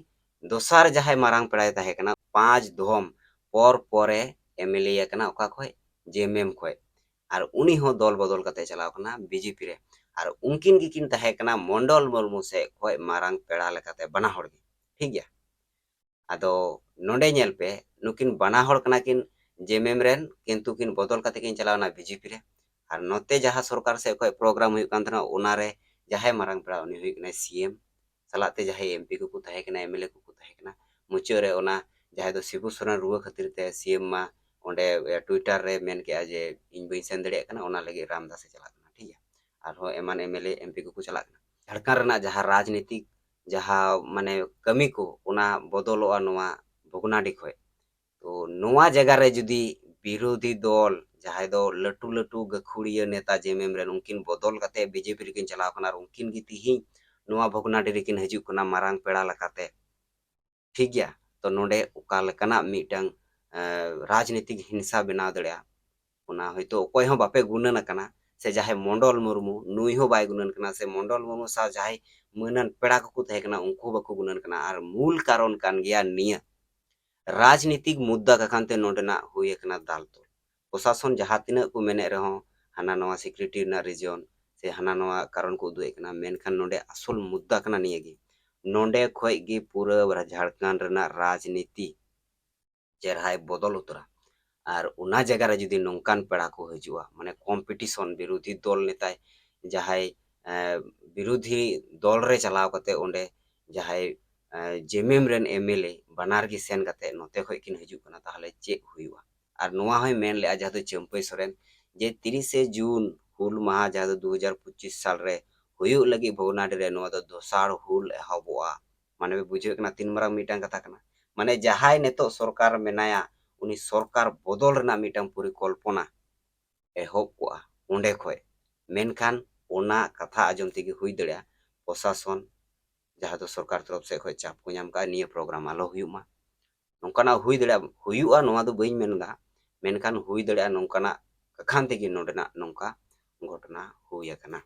ᱫᱚᱥᱟᱨ ᱡᱟᱦᱟᱸᱭ ᱢᱟᱨᱟᱝ ᱯᱮᱲᱟᱭ ᱛᱟᱦᱮᱸ ᱠᱟᱱᱟ, ᱯᱟᱸᱪ ᱫᱷᱚᱢ ᱯᱚᱨ ᱯᱚᱨᱮ ᱮᱢ ᱮᱞ ᱮ ᱟᱠᱟᱱᱟ, ᱚᱠᱟ ᱠᱷᱚᱡ? ᱡᱮ ᱮᱢ ᱮᱢ ᱠᱷᱚᱡ᱾ ᱟᱨ ᱩᱱᱤ ᱦᱚᱸ ᱫᱚᱞ ᱵᱚᱫᱚᱞ ᱠᱟᱛᱮ ᱪᱟᱞᱟᱣ ᱠᱟᱱᱟ ᱵᱤ ᱡᱮ ᱯᱤ ᱨᱮ᱾ ᱟᱨ ᱩᱱᱠᱤᱱ ᱜᱮᱠᱤᱱ ᱛᱟᱦᱮᱸ ᱠᱟᱱᱟ ᱢᱚᱱᱰᱚᱞ ᱢᱩᱨᱢᱩ ᱥᱮᱫ ᱠᱷᱚᱡ ᱢᱟᱨᱟᱝ ᱯᱮᱲᱟ ᱞᱮᱠᱟᱛᱮ, ᱵᱟᱱᱟ ᱦᱚᱲ ᱜᱮ, ᱴᱷᱤᱠ ᱜᱮᱭᱟ᱾ ᱟᱫᱚ ᱱᱚᱰᱮ ᱧᱮᱞ ᱯᱮ, ᱱᱩᱠᱤᱱ ᱵᱟᱱᱟ ᱦᱚᱲ ᱠᱟᱱᱟ ᱠᱤᱱ ᱡᱮ ᱮᱢ ᱮᱢ ᱨᱮᱱ, ᱠᱤᱱᱛᱩ ᱠᱤᱱ ᱵᱚᱫᱚᱞ ᱠᱟᱛᱮ ᱠᱤᱱ ᱪᱟᱞᱟᱣ ᱮᱱᱟ ᱵᱤ ᱡᱮ ᱯᱤ ᱨᱮ᱾ ᱟᱨ ᱱᱚᱛᱮ ᱡᱟᱦᱟᱸ ᱥᱚᱨᱠᱟᱨ ᱥᱮᱫ ᱠᱷᱚᱡ ᱯᱨᱳᱜᱨᱟᱢ ᱦᱩᱭᱩᱜ ᱠᱟᱱ ᱛᱟᱦᱮᱱᱟ, ᱚᱱᱟᱨᱮ ᱡᱟᱦᱟᱸᱭ ᱢᱟᱨᱟᱝ ᱯᱮᱲᱟ, ᱩᱱᱤ ᱦᱩᱭᱩᱜ ᱠᱟᱱᱟᱭ ᱥᱤ ᱮᱢ, ᱥᱟᱞᱟᱜ ᱛᱮ ᱡᱟᱦᱟᱸᱭ ᱮᱢ ᱯᱤ ᱠᱚᱠᱚ ᱛᱟᱦᱮᱸ ᱠᱟᱱᱟ, ᱮᱢ ᱮᱞ ᱮ ᱠᱚᱠᱚ ᱛᱟᱦᱮᱸ ᱠᱟᱱᱟ᱾ ᱢᱩᱪᱟᱹᱫ ᱨᱮ ᱚᱱᱟ ᱡᱟᱦᱟᱸᱭ ᱫᱚ ᱥᱤᱵᱩ ᱥᱚᱨᱮᱱ ᱨᱩᱣᱟᱹ ᱠᱷᱟᱹᱛᱤᱨ ᱛᱮ ᱥᱤ ᱮᱢ ᱢᱟ ᱚᱸᱰᱮ, ᱮ, ᱴᱩᱭᱴᱟᱨ ᱨᱮ ᱢᱮᱱ ᱠᱮᱜᱼᱟ ᱡᱮ, "ᱤᱧ ᱵᱟᱹᱧ ᱥᱮᱱ ᱫᱟᱲᱮᱭᱟᱜ ᱠᱟᱱᱟ", ᱚᱱᱟ ᱞᱟᱹᱜᱤᱫ ᱨᱟᱢᱫᱟᱥ ᱮ ᱪᱟᱞᱟᱜ ᱠᱟᱱᱟ, ᱴᱷᱤᱠ ᱜᱮᱭᱟ᱾ ᱟᱨᱦᱚᱸ ᱮᱢᱟᱱ M L A, M P ᱠᱚᱠᱚ ᱪᱟᱞᱟᱜ ᱠᱟᱱᱟ᱾ ᱡᱷᱟᱲᱠᱷᱚᱸᱰ ᱨᱮᱱᱟᱜ ᱡᱟᱦᱟᱸ ᱨᱟᱡᱽᱱᱤᱛᱤᱠ ᱡᱟᱦᱟᱸ, ᱢᱟᱱᱮ, ᱠᱟᱹᱢᱤ ᱠᱚ, ᱚᱱᱟ ᱵᱚᱫᱚᱞᱚᱜᱼᱟ ᱱᱚᱣᱟ ᱵᱷᱚᱜᱽᱱᱟᱰᱤ ᱠᱷᱚᱡ᱾ ᱛᱚ ᱱᱚᱣᱟ ᱡᱟᱭᱜᱟ ᱨᱮ ᱡᱩᱫᱤ ᱵᱤᱨᱳᱫᱷᱤ ᱫᱚᱞ, ᱡᱟᱦᱟᱸᱭ ᱫᱚ ᱞᱟᱹᱴᱩ ᱞᱟᱹᱴᱩ ᱜᱟᱹᱠᱷᱩᱲᱤᱭᱟᱹ ᱱᱮᱛᱟ ᱡᱮ ᱮᱢ ᱮᱢ ᱨᱮᱱ, ᱩᱱᱠᱤᱱ ᱵᱚᱫᱚᱞ ᱠᱟᱛᱮ ᱵᱤ ᱡᱮ ᱯᱤ ᱨᱮᱠᱤᱱ ᱪᱟᱞᱟᱣ ᱠᱟᱱᱟ ᱟᱨ ᱩᱱᱠᱤᱱ ᱜᱮ ᱛᱤᱦᱤᱧ ᱱᱚᱣᱟ ᱵᱷᱚᱜᱽᱱᱟᱰᱤ ᱨᱮᱠᱤᱱ ᱦᱤᱡᱩᱜ ᱠᱟᱱᱟ ᱢᱟᱨᱟᱝ ᱯᱮᱲᱟ ᱞᱮᱠᱟᱛᱮ, ᱴᱷᱤᱠ ᱜᱮᱭᱟ᱾ ᱛᱚ ᱱᱚᱰᱮ ᱚᱠᱟ ᱞᱮᱠᱟᱱᱟᱜ ᱢᱤᱫᱴᱟᱝ, ᱮ, ᱨᱟᱡᱽᱱᱤᱛᱤᱠ ᱦᱤᱝᱥᱟ ᱵᱮᱱᱟᱣ ᱫᱟᱲᱮᱭᱟᱜᱼᱟ, ᱚᱱᱟ ᱦᱚᱭᱛᱳ ᱚᱠᱚᱭ ᱦᱚᱸ ᱵᱟᱯᱮ ᱜᱩᱱᱟᱹᱱ ᱟᱠᱟᱱᱟ᱾ ᱥᱮ ᱡᱟᱦᱟᱸᱭ ᱢᱚᱱᱰᱚᱞ ᱢᱩᱨᱢᱩ, ᱱᱩᱭ ᱦᱚᱸ ᱵᱟᱭ ᱜᱩᱱᱟᱹᱱ ᱠᱟᱱᱟ, ᱥᱮ ᱢᱚᱱᱰᱚᱞ ᱢᱩᱨᱢᱩ ᱥᱟᱶ ᱡᱟᱦᱟᱸᱭ ᱢᱟᱹᱱᱟᱱ ᱯᱮᱲᱟ ᱠᱚᱠᱚ ᱛᱟᱦᱮᱸ ᱠᱟᱱᱟ, ᱩᱱᱠᱩ ᱦᱚᱸ ᱵᱟᱠᱚ ᱜᱩᱱᱟᱹᱱ ᱠᱟᱱᱟ᱾ ᱟᱨ ᱢᱩᱞ ᱠᱟᱨᱚᱱ ᱠᱟᱱ ᱜᱮᱭᱟ ᱱᱤᱭᱟᱹ ᱨᱟᱡᱽᱱᱤᱛᱤᱠ ᱢᱩᱫᱽᱫᱟ ᱠᱟᱠᱷᱟᱱ ᱛᱮ ᱱᱚᱰᱮᱱᱟᱜ ᱦᱩᱭ ᱟᱠᱟᱱᱟ ᱫᱟᱞ ᱛᱚᱞ᱾ ᱯᱨᱚᱥᱟᱥᱚᱱ ᱡᱟᱦᱟᱸ ᱛᱤᱱᱟᱹᱜ ᱠᱚ ᱢᱮᱱᱮᱫ ᱨᱮᱦᱚᱸ, ᱦᱟᱱᱟ ᱱᱚᱣᱟ security ᱨᱮᱱᱟᱜ reason ᱥᱮ ᱦᱟᱱᱟ ᱱᱚᱣᱟ ᱠᱟᱨᱚᱱ ᱠᱚ ᱩᱫᱩᱜ ᱮᱫ ᱠᱟᱱᱟ, ᱢᱮᱱᱠᱷᱟᱱ ᱱᱚᱰᱮ ᱟᱥᱚᱞ ᱢᱩᱫᱽᱫᱟ ᱠᱟᱱᱟ ᱱᱤᱭᱟᱹ ᱜᱮ᱾ ᱱᱚᱰᱮ ᱠᱷᱚᱡ ᱜᱮ ᱯᱩᱨᱟᱹ ᱡᱷᱟᱲᱠᱷᱚᱸᱰ ᱨᱮᱱᱟᱜ ᱨᱟᱡᱽᱱᱤᱛᱤ ᱪᱮᱨᱦᱟᱭ ᱵᱚᱫᱚᱞ ᱩᱛᱟᱹᱨᱟ᱾ ᱟᱨ ᱚᱱᱟ ᱡᱟᱭᱜᱟ ᱨᱮ ᱡᱩᱫᱤ ᱱᱚᱝᱠᱟᱱ ᱯᱮᱲᱟ ᱠᱚ ᱦᱤᱡᱩᱜᱼᱟ, ᱢᱟᱱᱮ competition, ᱵᱤᱨᱳᱫᱷᱤ ᱫᱚᱞ ᱱᱮᱛᱟᱭ ᱡᱟᱦᱟᱸᱭ, ᱮᱸ, ᱵᱤᱨᱳᱫᱷᱤ ᱫᱚᱞ ᱨᱮ ᱪᱟᱞᱟᱣ ᱠᱟᱛᱮ ᱚᱸᱰᱮ ᱡᱟᱦᱟᱸᱭ, ᱮᱸ, ᱡᱮᱢᱮᱢ ᱨᱮᱱ MLA ᱵᱟᱱᱟᱨ ᱜᱮ ᱥᱮᱱ ᱠᱟᱛᱮ ᱱᱚᱛᱮ ᱠᱷᱚᱡ ᱠᱤᱱ ᱦᱤᱡᱩᱜ ᱠᱟᱱᱟ, ᱛᱟᱦᱚᱞᱮ ᱪᱮᱫ ᱦᱩᱭᱩᱜᱼᱟ? ᱟᱨ ᱱᱚᱣᱟ ᱦᱚᱸᱭ ᱢᱮᱱ ᱞᱮᱜᱼᱟ, ᱡᱟᱦᱟᱸ ᱫᱚ ᱪᱟᱹᱢᱯᱟᱹᱭ ᱥᱚᱨᱮᱱ, ᱡᱮ ᱛᱤᱨᱤᱥᱮ ᱡᱩᱱ ᱦᱩᱞ ᱢᱟᱦᱟ, ᱡᱟᱦᱟᱸ ᱫᱚ ᱫᱩ ᱦᱟᱡᱟᱨ ᱯᱚᱸᱪᱤᱥ ᱥᱟᱞ ᱨᱮ ᱦᱩᱭᱩᱜ ᱞᱟᱹᱜᱤᱫ ᱵᱷᱚᱜᱽᱱᱟᱰᱤ ᱨᱮ, ᱱᱚᱣᱟ ᱫᱚ ᱫᱚᱥᱟᱨ ᱦᱩᱞ ᱮᱦᱚᱵᱚᱜᱼᱟ᱾ ᱢᱟᱱᱮ, ᱯᱮ ᱵᱩᱡᱷᱟᱹᱣ ᱠᱟᱱᱟ ᱛᱤᱱ ᱢᱟᱨᱟᱝ ᱢᱤᱫᱴᱟᱝ ᱠᱟᱛᱷᱟ ᱠᱟᱱᱟ? ᱢᱟᱱᱮ, ᱡᱟᱦᱟᱸᱭ ᱱᱤᱛᱚᱜ ᱥᱚᱨᱠᱟᱨ ᱢᱮᱱᱟᱭᱟ, ᱩᱱᱤ ᱥᱚᱨᱠᱟᱨ ᱵᱚᱫᱚᱞ ᱨᱮᱱᱟᱜ ᱢᱤᱫᱴᱟᱝ ᱯᱚᱨᱤᱠᱚᱞᱯᱚᱱᱟ ᱮᱦᱚᱵ ᱠᱚᱜᱼᱟ ᱚᱸᱰᱮ ᱠᱷᱚᱡ᱾ ᱢᱮᱱᱠᱷᱟᱱ ᱚᱱᱟ ᱠᱟᱛᱷᱟ ᱟᱸᱡᱚᱢ ᱛᱮᱜᱮ ᱦᱩᱭ ᱫᱟᱲᱮᱭᱟᱜᱼᱟ ᱯᱨᱚᱥᱟᱥᱚᱱ, ᱡᱟᱦᱟᱸ ᱫᱚ ᱥᱚᱨᱠᱟᱨ ᱛᱚᱨᱚᱯ ᱥᱮᱫ ᱠᱷᱚᱡ ᱪᱟᱯ ᱠᱚ ᱧᱟᱢ ᱠᱟᱜᱼᱟ, ᱱᱤᱭᱟᱹ program ᱟᱞᱚ ᱦᱩᱭᱩᱜ ᱢᱟ᱾ ᱱᱚᱝᱠᱟᱱᱟᱜ ᱦᱩᱭ ᱫᱟᱲᱮᱭᱟᱜᱼᱟ, ᱦᱩᱭᱩᱜᱼᱟ, ᱱᱚᱣᱟ ᱫᱚ ᱵᱟᱹᱧ ᱢᱮᱱ ᱮᱫᱟ, ᱢᱮᱱᱠᱷᱟᱱ ᱦᱩᱭ ᱫᱟᱲᱮᱭᱟᱜᱼᱟ ᱱᱚᱝᱠᱟᱱᱟᱜ ᱠᱟᱠᱷᱟᱱ ᱛᱮᱜᱮ ᱱᱚᱰᱮᱱᱟᱜ ᱱᱚᱝᱠᱟ ᱜᱷᱚᱴᱚᱱᱟ ᱦᱩᱭ ᱟᱠᱟᱱᱟ᱾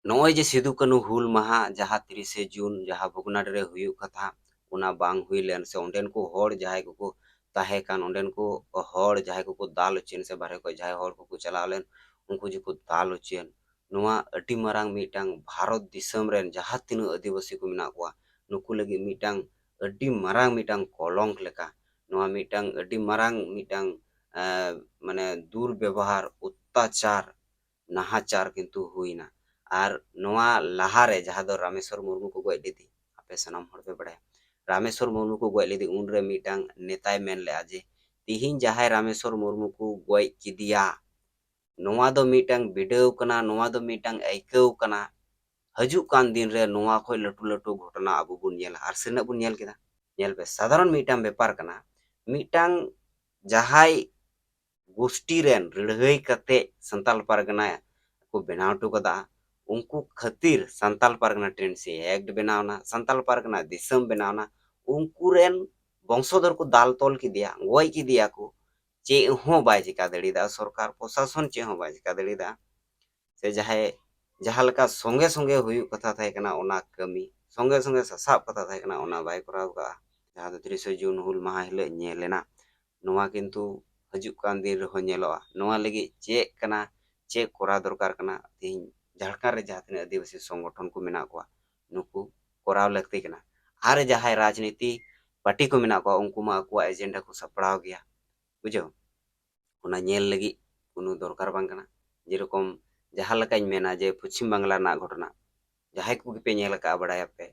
ᱱᱚᱜᱼᱚᱭ ᱡᱮ ᱥᱤᱫᱩ ᱠᱟᱹᱱᱦᱩ ᱦᱩᱞ ᱢᱟᱦᱟ, ᱡᱟᱦᱟᱸ ᱛᱤᱨᱤᱥᱮ ᱡᱩᱱ, ᱡᱟᱦᱟᱸ ᱵᱷᱚᱜᱽᱱᱟᱰᱤ ᱨᱮ ᱦᱩᱭᱩᱜ ᱠᱟᱛᱷᱟ, ᱚᱱᱟ ᱵᱟᱝ ᱦᱩᱭ ᱞᱮᱱ, ᱥᱮ ᱚᱸᱰᱮᱱ ᱠᱚ ᱦᱚᱲ ᱡᱟᱦᱟᱸᱭ ᱠᱚᱠᱚ ᱛᱟᱦᱮᱸ ᱠᱟᱱ, ᱚᱸᱰᱮᱱ ᱠᱚ ᱦᱚᱲ ᱡᱟᱦᱟᱸᱭ ᱠᱚᱠᱚ ᱫᱟᱞ ᱦᱚᱪᱚᱭᱮᱱ, ᱥᱮ ᱵᱟᱦᱨᱮ ᱠᱷᱚᱡ ᱡᱟᱦᱟᱸᱭ ᱦᱚᱲ ᱠᱚᱠᱚ ᱪᱟᱞᱟᱣ ᱞᱮᱱ, ᱩᱱᱠᱩ ᱡᱮᱠᱚ ᱫᱟᱞ ᱦᱚᱪᱚᱭᱮᱱ, ᱱᱚᱣᱟ ᱟᱹᱰᱤ ᱢᱟᱨᱟᱝ ᱢᱤᱫᱴᱟᱝ ᱵᱷᱟᱨᱚᱛ ᱫᱤᱥᱚᱢ ᱨᱮᱱ ᱡᱟᱦᱟᱸ ᱛᱤᱱᱟᱹᱜ ᱟᱹᱫᱤᱵᱟᱹᱥᱤ ᱠᱚ ᱢᱮᱱᱟᱜ ᱠᱚᱣᱟ, ᱱᱩᱠᱩ ᱞᱟᱹᱜᱤᱫ ᱢᱤᱫᱴᱟᱝ ᱟᱹᱰᱤ ᱢᱟᱨᱟᱝ ᱢᱤᱫᱴᱟᱝ ᱠᱚᱞᱚᱝᱠ ᱞᱮᱠᱟ᱾ ᱱᱚᱣᱟ ᱢᱤᱫᱴᱟᱝ ᱟᱹᱰᱤ ᱢᱟᱨᱟᱝ ᱢᱤᱫᱴᱟᱝ, ᱮᱸ, ᱢᱟᱱᱮ, ᱫᱩᱨᱵᱮᱵᱚᱦᱟᱨ, ᱚᱛᱛᱟᱪᱟᱨ, ᱱᱟᱦᱟᱪᱟᱨ ᱠᱤᱱᱛᱩ ᱦᱩᱭᱱᱟ᱾ ᱟᱨ ᱱᱚᱣᱟ ᱞᱟᱦᱟᱨᱮ ᱡᱟᱦᱟᱸ ᱫᱚ ᱨᱟᱢᱮᱥᱣᱚᱨ ᱢᱩᱨᱢᱩ ᱠᱚ ᱜᱚᱡ ᱞᱮᱫᱮ, ᱟᱯᱮ ᱥᱟᱱᱟᱢ ᱦᱚᱲ ᱯᱮ ᱵᱟᱲᱟᱭᱟ, ᱨᱟᱢᱮᱥᱣᱚᱨ ᱢᱩᱨᱢᱩ ᱠᱚ ᱜᱚᱡ ᱞᱮᱫᱮ, ᱩᱱᱨᱮ ᱢᱤᱫᱴᱟᱝ ᱱᱮᱛᱟᱭ ᱢᱮᱱ ᱞᱮᱜᱼᱟ ᱡᱮ, "ᱛᱤᱦᱤᱧ ᱡᱟᱦᱟᱸᱭ ᱨᱟᱢᱮᱥᱣᱚᱨ ᱢᱩᱨᱢᱩ ᱠᱚ ᱜᱚᱡ ᱠᱮᱫᱮᱭᱟ, ᱱᱚᱣᱟ ᱫᱚ ᱢᱤᱫᱴᱟᱝ ᱵᱤᱰᱟᱹᱣ ᱠᱟᱱᱟ, ᱱᱚᱣᱟ ᱫᱚ ᱢᱤᱫᱴᱟᱝ ᱟᱹᱭᱠᱟᱹᱣ ᱠᱟᱱᱟ᱾ ᱦᱤᱡᱩᱜ ᱠᱟᱱ ᱫᱤᱱ ᱨᱮ ᱱᱚᱣᱟ ᱠᱷᱚᱡ ᱞᱟᱹᱴᱩ ᱞᱟᱹᱴᱩ ᱜᱷᱚᱴᱚᱱᱟ ᱟᱵᱚ ᱵᱚᱱ ᱧᱮᱞᱟ᱾" ᱟᱨ ᱥᱟᱹᱨᱤᱱᱟᱜ ᱵᱚᱱ ᱧᱮᱞ ᱠᱮᱫᱟ᱾ ᱧᱮᱞ ᱯᱮ, ᱥᱟᱫᱷᱟᱨᱚᱱ ᱢᱤᱫᱴᱟᱝ ᱵᱮᱯᱟᱨ ᱠᱟᱱᱟ, ᱢᱤᱫᱴᱟᱝ ᱡᱟᱦᱟᱸᱭ ᱜᱳᱥᱴᱤ ᱨᱮᱱ ᱞᱟᱹᱲᱦᱟᱹᱭ ᱠᱟᱛᱮ ᱥᱟᱱᱛᱟᱞ ᱯᱟᱨᱜᱟᱱᱟ ᱠᱚ ᱵᱮᱱᱟᱣ ᱦᱚᱴᱚ ᱠᱟᱫᱟ, ᱩᱱᱠᱩ ᱠᱷᱟᱹᱛᱤᱨ ᱥᱟᱱᱛᱟᱞ ᱯᱟᱨᱜᱟᱱᱟ ᱴᱮᱱᱰᱮᱱᱥᱤ ᱮᱠᱴ ᱵᱮᱱᱟᱣ ᱮᱱᱟ, ᱥᱟᱱᱛᱟᱞ ᱯᱟᱨᱜᱟᱱᱟ ᱫᱤᱥᱚᱢ ᱵᱮᱱᱟᱣ ᱮᱱᱟ, ᱩᱱᱠᱩ ᱨᱮᱱ ᱵᱚᱝᱥᱚᱫᱷᱚᱨ ᱠᱚ ᱫᱟᱞ ᱛᱚᱞ ᱠᱮᱫᱮᱭᱟ, ᱜᱚᱡ ᱠᱮᱫᱮᱭᱟ ᱠᱚ᱾ ᱪᱮᱫ ᱦᱚᱸ ᱵᱟᱭ ᱪᱮᱠᱟ ᱫᱟᱲᱮᱭᱟᱫᱟ᱾ ᱥᱚᱨᱠᱟᱨ ᱯᱨᱚᱥᱟᱥᱚᱱ ᱪᱮᱫ ᱦᱚᱸ ᱵᱟᱭ ᱪᱮᱠᱟ ᱫᱟᱲᱮᱭᱟᱫᱟ᱾ ᱥᱮ ᱡᱟᱦᱟᱸᱭ ᱡᱟᱦᱟᱸ ᱞᱮᱠᱟ ᱥᱚᱸᱜᱮ ᱥᱚᱸᱜᱮ ᱦᱩᱭᱩᱜ ᱠᱟᱛᱷᱟ ᱛᱟᱦᱮᱸ ᱠᱟᱱᱟ ᱚᱱᱟ ᱠᱟᱹᱢᱤ, ᱥᱚᱸᱜᱮ ᱥᱚᱸᱜᱮ ᱥᱟᱥᱟᱵ ᱠᱟᱛᱷᱟ ᱛᱟᱦᱮᱸ ᱠᱟᱱᱟ ᱚᱱᱟ ᱵᱟᱭ ᱠᱚᱨᱟᱣ ᱠᱟᱜᱼᱟ᱾ ᱡᱟᱦᱟᱸ ᱫᱚ ᱛᱤᱨᱤᱥᱮ ᱡᱩᱱ ᱦᱩᱞ ᱢᱟᱦᱟ ᱦᱤᱞᱳᱜ ᱧᱮᱞ ᱮᱱᱟ, ᱱᱚᱣᱟ ᱠᱤᱱᱛᱩ ᱦᱤᱡᱩᱜ ᱠᱟᱱ ᱫᱤᱱ ᱨᱮᱦᱚᱸ ᱧᱮᱞᱚᱜᱼᱟ᱾ ᱱᱚᱣᱟ ᱞᱟᱹᱜᱤᱫ ᱪᱮᱫ ᱠᱟᱱᱟ, ᱪᱮᱫ ᱠᱚᱨᱟᱣ ᱫᱚᱨᱠᱟᱨ ᱠᱟᱱᱟ, ᱛᱮᱦᱮᱧ ᱡᱷᱟᱲᱠᱷᱚᱸᱰ ᱨᱮ ᱡᱟᱦᱟᱸ ᱛᱤᱱᱟᱹᱜ ᱟᱹᱫᱤᱵᱟᱹᱥᱤ ᱥᱚᱝᱜᱚᱴᱷᱚᱱ ᱠᱚ ᱢᱮᱱᱟᱜ ᱠᱚᱣᱟ, ᱱᱩᱠᱩ ᱠᱚᱨᱟᱣ ᱞᱟᱹᱠᱛᱤ ᱠᱟᱱᱟ᱾ ᱟᱨ ᱡᱟᱦᱟᱸᱭ ᱨᱟᱡᱽᱱᱤᱛᱤ ᱯᱟᱨᱴᱤ ᱠᱚ ᱢᱮᱱᱟᱜ ᱠᱚᱣᱟ, ᱩᱱᱠᱩ ᱢᱟ ᱟᱠᱚᱣᱟᱜ ᱮᱡᱮᱱᱰᱟ ᱠᱚ ᱥᱟᱯᱲᱟᱣ ᱜᱮᱭᱟ, ᱵᱩᱡᱷᱟᱹᱣ᱾ ᱚᱱᱟ ᱧᱮᱞ ᱞᱟᱹᱜᱤᱫ ᱠᱳᱱᱳ ᱫᱚᱨᱠᱟᱨ ᱵᱟᱝ ᱠᱟᱱᱟ᱾ ᱡᱮᱨᱚᱠᱚᱢ ᱡᱟᱦᱟᱸ ᱞᱮᱠᱟᱧ ᱢᱮᱱᱟ ᱡᱮ ᱯᱚᱪᱷᱤᱢ ᱵᱟᱝᱞᱟ ᱨᱮᱱᱟᱜ ᱜᱷᱚᱴᱚᱱᱟ, ᱡᱟᱦᱟᱸᱭ ᱠᱚᱜᱮ ᱯᱮ ᱧᱮᱞ ᱟᱠᱟᱫᱼᱟ, ᱵᱟᱲᱟᱭᱟᱯᱮ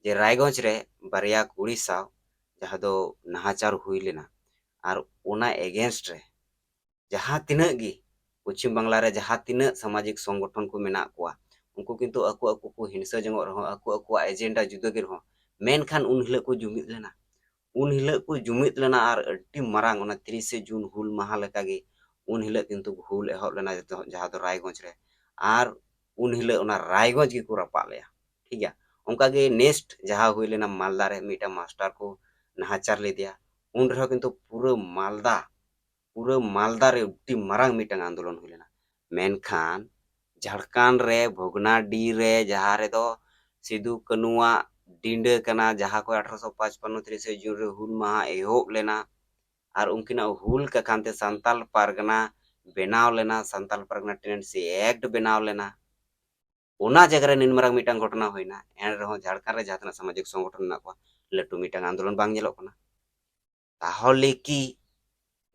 ᱡᱮ ᱨᱟᱭᱜᱚᱸᱡᱽ ᱨᱮ ᱵᱟᱨᱭᱟ ᱠᱩᱲᱤ ᱥᱟᱶ ᱡᱟᱦᱟᱸ ᱫᱚ ᱱᱟᱦᱟᱪᱟᱨ ᱦᱩᱭ ᱞᱮᱱᱟ, ᱟᱨ ᱚᱱᱟ against ᱨᱮ ᱡᱟᱦᱟᱸ ᱛᱤᱱᱟᱹᱜ ᱜᱮ ᱯᱚᱪᱷᱤᱢ ᱵᱟᱝᱞᱟ ᱨᱮ ᱡᱟᱦᱟᱸ ᱛᱤᱱᱟᱹᱜ ᱥᱟᱢᱟᱡᱤᱠ ᱥᱚᱝᱜᱚᱴᱷᱚᱱ ᱠᱚ ᱢᱮᱱᱟᱜ ᱠᱚᱣᱟ, ᱩᱱᱠᱩ ᱠᱤᱱᱛᱩ ᱟᱠᱚ ᱟᱠᱚ ᱠᱚ ᱦᱤᱝᱥᱟᱹ ᱡᱚᱝᱚᱜ ᱨᱮᱦᱚᱸ, ᱟᱠᱚ ᱟᱠᱚᱣᱟᱜ ᱮᱡᱮᱱᱰᱟ ᱡᱩᱫᱟᱹ ᱜᱮ ᱨᱮᱦᱚᱸ, ᱢᱮᱱᱠᱷᱟᱱ ᱩᱱ ᱦᱤᱞᱳᱜ ᱠᱚ ᱡᱩᱢᱤᱫ ᱞᱮᱱᱟ᱾ ᱩᱱ ᱦᱤᱞᱳᱜ ᱠᱚ ᱡᱩᱢᱤᱫ ᱞᱮᱱᱟ ᱟᱨ ᱟᱹᱰᱤ ᱢᱟᱨᱟᱝ ᱚᱱᱟ ᱛᱤᱨᱤᱥᱮ ᱡᱩᱱ ᱦᱩᱞ ᱢᱟᱦᱟ ᱞᱮᱠᱟᱜᱮ ᱩᱱ ᱦᱤᱞᱳᱜ ᱠᱤᱱᱛᱩ ᱦᱩᱞ ᱮᱦᱚᱵ ᱞᱮᱱᱟ, ᱡᱚᱛᱚ, ᱡᱟᱦᱟᱸ ᱫᱚ ᱨᱟᱭᱜᱚᱸᱡᱽ ᱨᱮ᱾ ᱟᱨ ᱩᱱ ᱦᱤᱞᱳᱜ ᱚᱱᱟ ᱨᱟᱭᱜᱚᱸᱡᱽ ᱜᱮᱠᱚ ᱨᱟᱯᱟᱜ ᱞᱮᱜᱼᱟ᱾ ᱴᱷᱤᱠ ᱜᱮᱭᱟ, ᱚᱱᱠᱟᱜᱮ next ᱡᱟᱦᱟᱸ ᱦᱩᱭ ᱞᱮᱱᱟ ᱢᱟᱞᱫᱟ ᱨᱮ, ᱢᱤᱫᱴᱟᱝ ᱢᱟᱥᱴᱟᱨ ᱠᱚ ᱱᱟᱦᱟᱪᱟᱨ ᱞᱮᱫᱮᱭᱟ᱾ ᱩᱱ ᱨᱮᱦᱚᱸ ᱠᱤᱱᱛᱩ ᱯᱩᱨᱟᱹ ᱢᱟᱞᱫᱟ, ᱯᱩᱨᱟᱹ ᱢᱟᱞᱫᱟ ᱨᱮ ᱟᱹᱰᱤ ᱢᱟᱨᱟᱝ ᱢᱤᱫᱴᱟᱝ ᱟᱱᱫᱳᱞᱚᱱ ᱦᱩᱭ ᱞᱮᱱᱟ᱾ ᱢᱮᱱᱠᱷᱟᱱ ᱡᱷᱟᱲᱠᱷᱚᱸᱰ ᱨᱮ ᱵᱷᱚᱜᱽᱱᱟᱰᱤ ᱨᱮ ᱡᱟᱦᱟᱸ ᱨᱮᱫᱚ ᱥᱤᱫᱩ ᱠᱟᱹᱱᱩᱣᱟᱜ ᱰᱤᱸᱰᱟᱹ ᱠᱟᱱᱟ, ᱡᱟᱦᱟᱸ ᱠᱚ ᱟᱴᱷᱨᱚᱥᱚ ᱯᱟᱸᱪᱯᱟᱱᱱᱚ ᱛᱤᱨᱤᱥᱮ ᱡᱩᱱ ᱨᱮ ᱦᱩᱞ ᱢᱟᱦᱟ ᱮᱦᱚᱵ ᱞᱮᱱᱟ, ᱟᱨ ᱩᱱᱠᱤᱱᱟᱜ ᱦᱩᱞ ᱠᱟᱠᱷᱟᱱ ᱛᱮ ᱥᱟᱱᱛᱟᱞ ᱯᱟᱨᱜᱟᱱᱟ ᱵᱮᱱᱟᱣ ᱞᱮᱱᱟ, ᱥᱟᱱᱛᱟᱞ ᱯᱟᱨᱜᱟᱱᱟ ᱴᱮᱱᱰᱮᱱᱥᱤ ᱮᱠᱴ ᱵᱮᱱᱟᱣ ᱞᱮᱱᱟ᱾ ᱚᱱᱟ ᱡᱟᱭᱜᱟ ᱨᱮ ᱱᱤᱱ ᱢᱟᱨᱟᱝ ᱢᱤᱫᱴᱟᱝ ᱜᱷᱚᱴᱚᱱᱟ ᱦᱩᱭᱱᱟ, ᱮᱱ ᱨᱮᱦᱚᱸ ᱡᱷᱟᱲᱠᱷᱚᱸᱰ ᱨᱮ ᱡᱟᱦᱟᱸ ᱛᱤᱱᱟᱹᱜ ᱥᱟᱢᱟᱡᱤᱠ ᱥᱚᱝᱜᱚᱴᱷᱚᱱ ᱢᱮᱱᱟᱜ ᱠᱚᱣᱟ, ᱞᱟᱹᱴᱩ ᱢᱤᱫᱴᱟᱝ ᱟᱱᱫᱳᱞᱚᱱ ᱵᱟᱝ ᱧᱮᱞᱚᱜ ᱠᱟᱱᱟ᱾ ᱛᱟᱦᱚᱞᱮ ᱠᱤ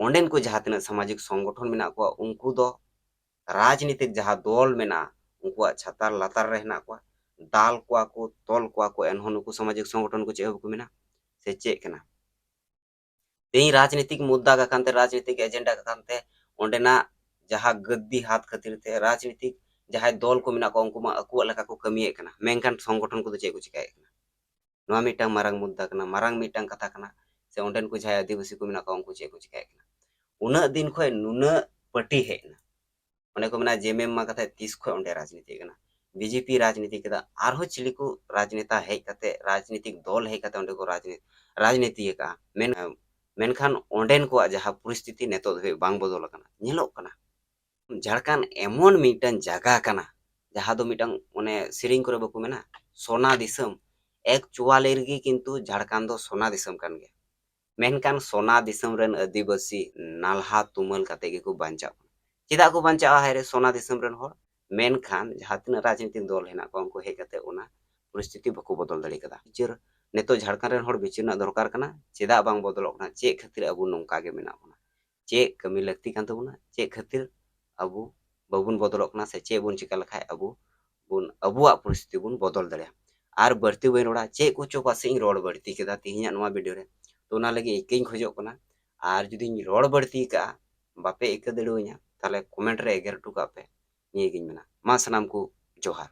ᱚᱸᱰᱮᱱ ᱠᱚ ᱡᱟᱦᱟᱸ ᱛᱤᱱᱟᱹᱜ ᱥᱟᱢᱟᱡᱤᱠ ᱥᱚᱝᱜᱚᱴᱷᱚᱱ ᱢᱮᱱᱟᱜ ᱠᱚᱣᱟ, ᱩᱱᱠᱩ ᱫᱚ ᱨᱟᱡᱽᱱᱤᱛᱤᱠ ᱡᱟᱦᱟᱸ ᱫᱚᱞ ᱢᱮᱱᱟᱜᱼᱟ, ᱩᱱᱠᱩᱣᱟᱜ ᱪᱷᱟᱛᱟᱨ ᱞᱟᱛᱟᱨ ᱨᱮ ᱦᱮᱱᱟᱜ ᱠᱚᱣᱟ, ᱫᱟᱞ ᱠᱚᱣᱟ ᱠᱚ, ᱛᱚᱞ ᱠᱚᱣᱟ ᱠᱚ, ᱮᱱᱦᱚᱸ ᱱᱩᱠᱩ ᱥᱟᱢᱟᱡᱤᱠ ᱥᱚᱝᱜᱚᱴᱷᱚᱱ ᱠᱚ ᱪᱮᱫ ᱦᱚᱸ ᱵᱟᱠᱚ ᱢᱮᱱᱟ? ᱥᱮ ᱪᱮᱫ ᱠᱟᱱᱟ? ᱛᱮᱦᱮᱧ ᱨᱟᱡᱽᱱᱤᱛᱤᱠ ᱢᱩᱫᱽᱫᱟ ᱠᱟᱠᱷᱟᱱ ᱛᱮ, ᱨᱟᱡᱽᱱᱤᱛᱤᱠ ᱮᱡᱮᱱᱰᱟ ᱠᱟᱠᱷᱟᱱ ᱛᱮ, ᱚᱸᱰᱮᱱᱟᱜ ᱡᱟᱦᱟᱸ ᱜᱟᱹᱫᱽᱫᱤ ᱦᱟᱛ ᱠᱷᱟᱹᱛᱤᱨ ᱛᱮ ᱨᱟᱡᱽᱱᱤᱛᱤᱠ ᱡᱟᱦᱟᱸᱭ ᱫᱚᱞ ᱠᱚ ᱢᱮᱱᱟᱜ ᱠᱚᱣᱟ, ᱩᱱᱠᱩ ᱢᱟ ᱟᱠᱚᱣᱟᱜ ᱞᱮᱠᱟ ᱠᱚ ᱠᱟᱹᱢᱤᱭᱮᱫ ᱠᱟᱱᱟ, ᱢᱮᱱᱠᱷᱟᱱ ᱥᱚᱝᱜᱚᱴᱷᱚᱱ ᱠᱚᱫᱚ ᱪᱮᱫ ᱠᱚ ᱪᱤᱠᱟᱹᱭᱮᱫ ᱠᱟᱱᱟ? ᱱᱚᱣᱟ ᱢᱤᱫᱴᱟᱝ ᱢᱟᱨᱟᱝ ᱢᱩᱫᱽᱫᱟ ᱠᱟᱱᱟ, ᱢᱟᱨᱟᱝ ᱢᱤᱫᱴᱟᱝ ᱠᱟᱛᱷᱟ ᱠᱟᱱᱟ᱾ ᱥᱮ ᱚᱸᱰᱮᱱ ᱠᱚ ᱡᱟᱦᱟᱸᱭ ᱟᱹᱫᱤᱵᱟᱹᱥᱤ ᱠᱚ ᱢᱮᱱᱟᱜ ᱠᱚᱣᱟ, ᱩᱱᱠᱩ ᱪᱮᱫ ᱠᱚ ᱪᱤᱠᱟᱹᱭᱮᱫ ᱠᱟᱱᱟ? ᱩᱱᱟᱹᱜ ᱫᱤᱱ ᱠᱷᱚᱱ ᱱᱩᱱᱟᱹᱜ ᱯᱟᱹᱴᱤ ᱦᱮᱡ ᱮᱱᱟ, ᱚᱱᱮ ᱠᱚ ᱢᱮᱱᱟ, ᱡᱮᱢᱮᱢ ᱢᱟ ᱠᱟᱛᱷᱟ ᱛᱤᱥ ᱠᱷᱚᱱ ᱚᱸᱰᱮ ᱨᱟᱡᱽᱱᱤᱛᱤ ᱠᱟᱱᱟ, ᱵᱤᱡᱮᱯᱤ ᱨᱟᱡᱽᱱᱤᱛᱤ ᱠᱮᱫᱟ, ᱟᱨᱦᱚᱸ ᱪᱤᱞᱤ ᱠᱚ ᱨᱟᱡᱽᱱᱮᱛᱟ ᱦᱮᱡ ᱠᱟᱛᱮ, ᱨᱟᱡᱽᱱᱤᱛᱤᱠ ᱫᱚᱞ ᱦᱮᱡ ᱠᱟᱛᱮ ᱚᱸᱰᱮ ᱠᱚ ᱨᱟᱡᱽᱱᱤ-, ᱨᱟᱡᱽᱱᱤᱛᱤ ᱟᱠᱟᱫᱼᱟ᱾ ᱢᱮᱱ ᱢᱮᱱᱠᱷᱟᱱ ᱚᱸᱰᱮᱱ ᱠᱚᱣᱟᱜ ᱡᱟᱦᱟᱸ ᱯᱚᱨᱤᱥᱛᱷᱤᱛᱤ ᱱᱤᱛᱚᱜ ᱫᱷᱟᱹᱵᱤᱡ ᱵᱟᱝ ᱵᱚᱫᱚᱞ ᱟᱠᱟᱱᱟ, ᱧᱮᱞᱚᱜ ᱠᱟᱱᱟ᱾ ᱡᱷᱟᱲᱠᱷᱚᱸᱰ ᱮᱢᱚᱱ ᱢᱤᱫᱴᱟᱝ ᱡᱟᱭᱜᱟ ᱠᱟᱱᱟ, ᱡᱟᱦᱟᱸ ᱫᱚ ᱢᱤᱫᱴᱟᱝ ᱚᱱᱮ ᱥᱮᱨᱮᱧ ᱠᱚᱨᱮ ᱵᱟᱠᱚ ᱢᱮᱱᱟ, ᱥᱚᱱᱟ ᱫᱤᱥᱚᱢ᱾ ᱮᱠᱪᱩᱣᱟᱞᱤ ᱨᱮᱜᱮ ᱠᱤᱱᱛᱩ ᱡᱷᱟᱲᱠᱷᱚᱸᱰ ᱫᱚ ᱥᱚᱱᱟ ᱫᱤᱥᱚᱢ ᱠᱟᱱ ᱜᱮᱭᱟ᱾ ᱢᱮᱱᱠᱷᱟᱱ ᱥᱚᱱᱟ ᱫᱤᱥᱚᱢ ᱨᱮᱱ ᱟᱹᱫᱤᱵᱟᱹᱥᱤ ᱱᱟᱞᱦᱟ ᱛᱩᱢᱟᱹᱞ ᱠᱟᱛᱮ ᱜᱮᱠᱚ ᱵᱟᱧᱪᱟᱜ ᱠᱟᱱᱟ᱾ ᱪᱮᱫᱟᱜ ᱠᱚ ᱵᱟᱧᱪᱟᱜᱼᱟ ᱦᱟᱭ ᱨᱮ ᱥᱚᱱᱟ ᱫᱤᱥᱚᱢ ᱨᱮᱱ ᱦᱚᱲ? ᱢᱮᱱᱠᱷᱟᱱ ᱡᱟᱦᱟᱸ ᱛᱤᱱᱟᱹᱜ ᱨᱟᱡᱽᱱᱤᱛᱤᱠ ᱫᱚᱞ ᱦᱮᱱᱟᱜ ᱠᱚᱣᱟ, ᱩᱱᱠᱩ ᱦᱮᱡ ᱠᱟᱛᱮ ᱚᱱᱟ ᱯᱚᱨᱤᱥᱛᱷᱤᱛᱤ ᱵᱟᱠᱚ ᱵᱚᱫᱚᱞ ᱫᱟᱲᱮ ᱠᱟᱫᱟ᱾ ᱵᱤᱪᱟᱹᱨ, ᱱᱤᱛᱚᱜ ᱡᱷᱟᱲᱠᱷᱚᱸᱰ ᱨᱮᱱ ᱦᱚᱲ ᱵᱤᱪᱟᱹᱨ ᱨᱮᱱᱟᱜ ᱫᱚᱨᱠᱟᱨ ᱠᱟᱱᱟ, ᱪᱮᱫᱟᱜ ᱵᱟᱝ ᱵᱚᱫᱚᱞᱚᱜ ᱠᱟᱱᱟ, ᱪᱮᱫ ᱠᱷᱟᱹᱛᱤᱨ ᱟᱵᱚ ᱱᱚᱝᱠᱟ ᱜᱮ ᱢᱮᱱᱟᱜ ᱵᱚᱱᱟ, ᱪᱮᱫ ᱠᱟᱹᱢᱤ ᱞᱟᱹᱠᱛᱤ ᱠᱟᱱ ᱛᱟᱵᱚᱱᱟ, ᱪᱮᱫ ᱠᱷᱟᱹᱛᱤᱨ ᱟᱵᱚ ᱵᱟᱵᱚᱱ ᱵᱚᱫᱚᱞᱚᱜ ᱠᱟᱱᱟ, ᱥᱮ ᱪᱮᱫ ᱵᱚᱱ ᱪᱤᱠᱟ ᱞᱮᱠᱷᱟᱡ ᱟᱵᱚ ᱵᱚᱱ, ᱟᱵᱚᱣᱟᱜ ᱯᱚᱨᱤᱥᱛᱷᱤᱛᱤ ᱵᱚᱱ ᱵᱚᱫᱚᱞ ᱫᱟᱲᱮᱭᱟᱜᱼᱟ᱾ ᱟᱨ ᱵᱟᱹᱲᱛᱤ ᱵᱟᱹᱧ ᱨᱚᱲᱟ, ᱪᱮᱫ ᱠᱚᱪᱚ ᱯᱟᱥᱮᱡ ᱤᱧ ᱨᱚᱲ ᱵᱟᱹᱲᱛᱤ ᱠᱮᱫᱟ ᱛᱮᱦᱮᱧᱟᱜ ᱱᱚᱣᱟ ᱵᱷᱤᱰᱤᱭᱳ ᱨᱮ, ᱛᱚ ᱚᱱᱟ ᱞᱟᱹᱜᱤᱫ ᱤᱠᱟᱹᱧ ᱠᱷᱚᱡᱚᱜ ᱠᱟᱱᱟ᱾ ᱟᱨ ᱡᱩᱫᱤᱧ ᱨᱚᱲ ᱵᱟᱹᱲᱛᱤ ᱠᱟᱜᱼᱟ, ᱵᱟᱯᱮ ᱤᱠᱟᱹ ᱫᱟᱲᱮᱣᱟᱹᱧᱟ, ᱛᱟᱦᱞᱮ ᱠᱚᱢᱮᱱᱴ ᱨᱮ ᱮᱜᱮᱨ ᱦᱚᱴᱚ ᱠᱟᱜ ᱯᱮ᱾ ᱱᱤᱭᱟᱹᱜᱤᱧ ᱢᱮᱱᱟ, ᱢᱟ ᱥᱟᱱᱟᱢ ᱠᱚ ᱡᱚᱦᱟᱨ᱾